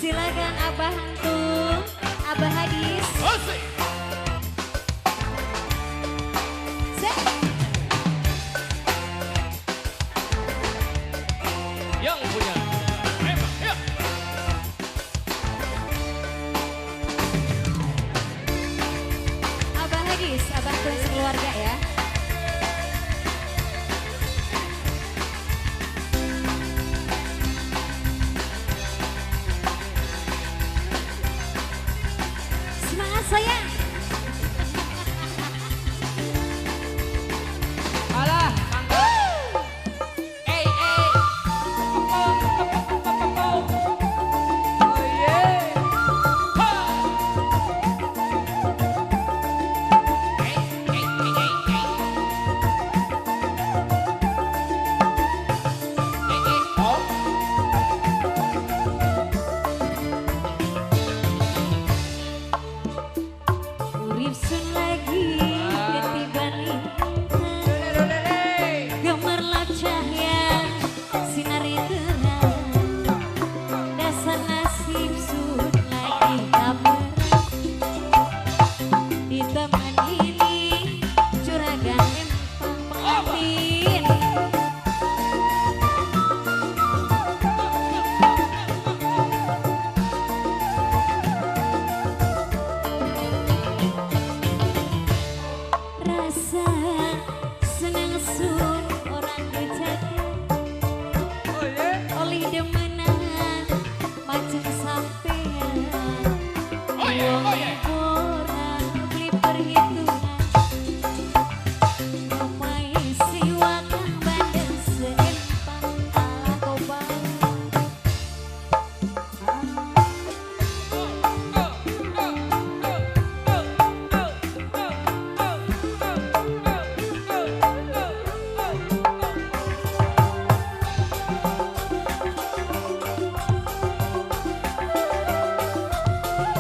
Silakan Abah Antung, Abah Hadis. Asik. Yang punya emang ya. Abah Hadis, Abah Antung sekeluarga ya. Semangat sayang. Alah, mangga. Eh eh. Oh yeah. Ha. Eh eh eh eh eh. Eh eh oh. Urip sun lagi ketiban lintang, gemerlap cahaya sinar terang, dasar nasib sun lagi kabar. Di taman ini juragan empang pengantin. Rasa senang sun orang dijaga Oh yeah. oleh demenan macam sampean. Oh yeah, oh yeah. Orang beli perhitungan, rumah siwakan badan seempang ala toba.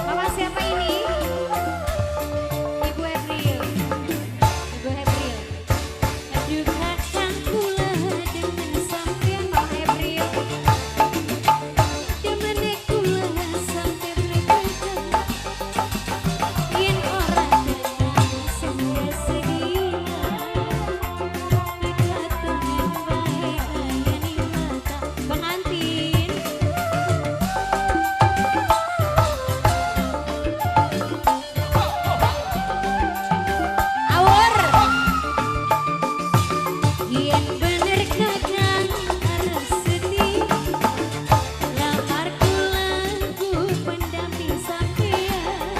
Mama siapa ini? Ibu April. Ibu April. Aduh kakang kula demen sampean Mama April. Demene kula sampe blebegan. Yen ora tenang saya sedia. Dikatakan bae ayani mata pengantin. Awur. Yen bener kakang arep sedih, lamar kula ku pendamping sampean.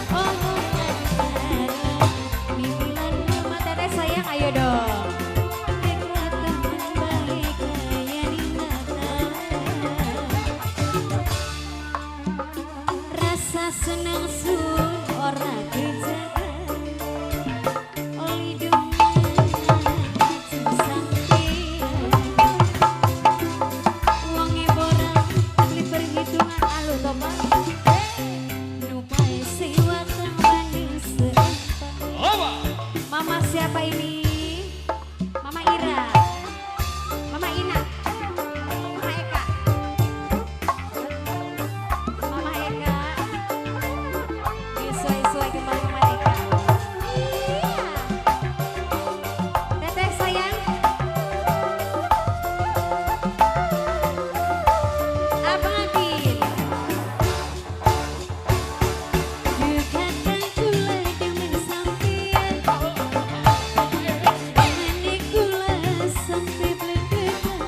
Omongan karo mimilan mama teteh sayang ayo dong. Kekatakan bae kaya di mata. Rasa senang sun ora kejaga oli demenan macem sampean. Wonge borang beli perhitungan alu toba. Nupai siwakang banding seempang. Oba. Mama siapa ini? Mama Ira, Mama Ina, Mama Eka, Mama Eka. Disuai-suai kembali Mama Eka. Iya. Teteh sayang. Abang Agil. Dekatkan kula demen sampean. Demene kula sampe blebegan.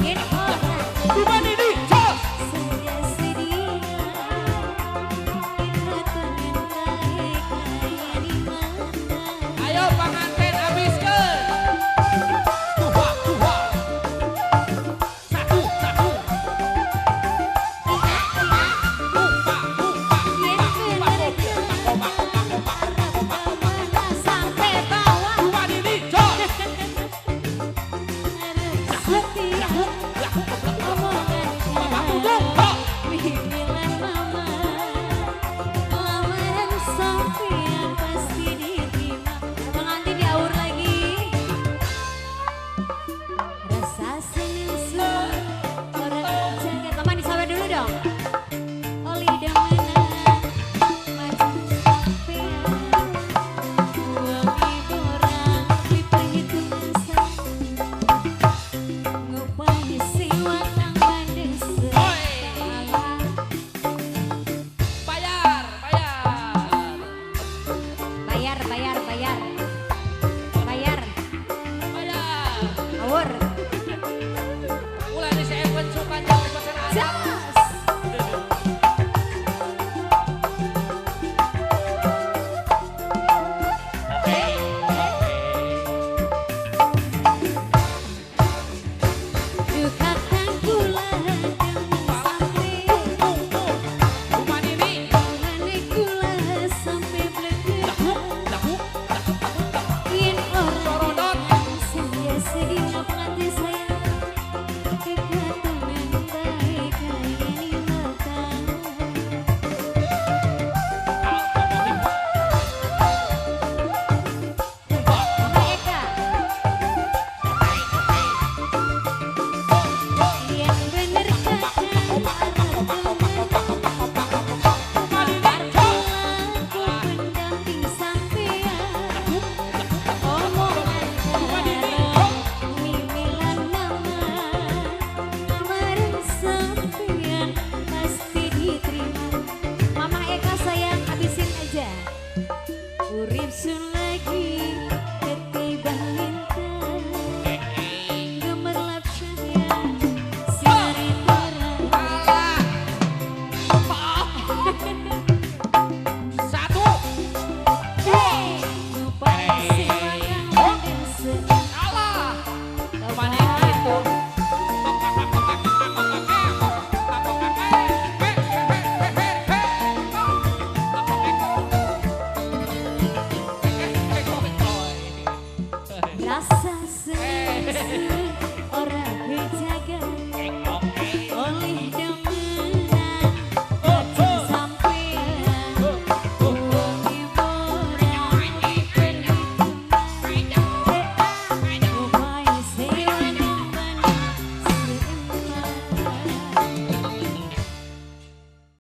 Yen ora Cuman ini, jos. saya sedia. Dikatakan bae kaya di mata. Ayo panganten habiskeun. Dua, dua. Satu, satu. Ina, ina. Lupa, lupa. Yen bener kakang arep kemana sampai bawah. Cuman ini, jos. Arep setia omongan Bapak karo tutup, ha. mimilan mama. Lamaran sampean pasti diterima. Pengantin diaur lagi. Rasa senang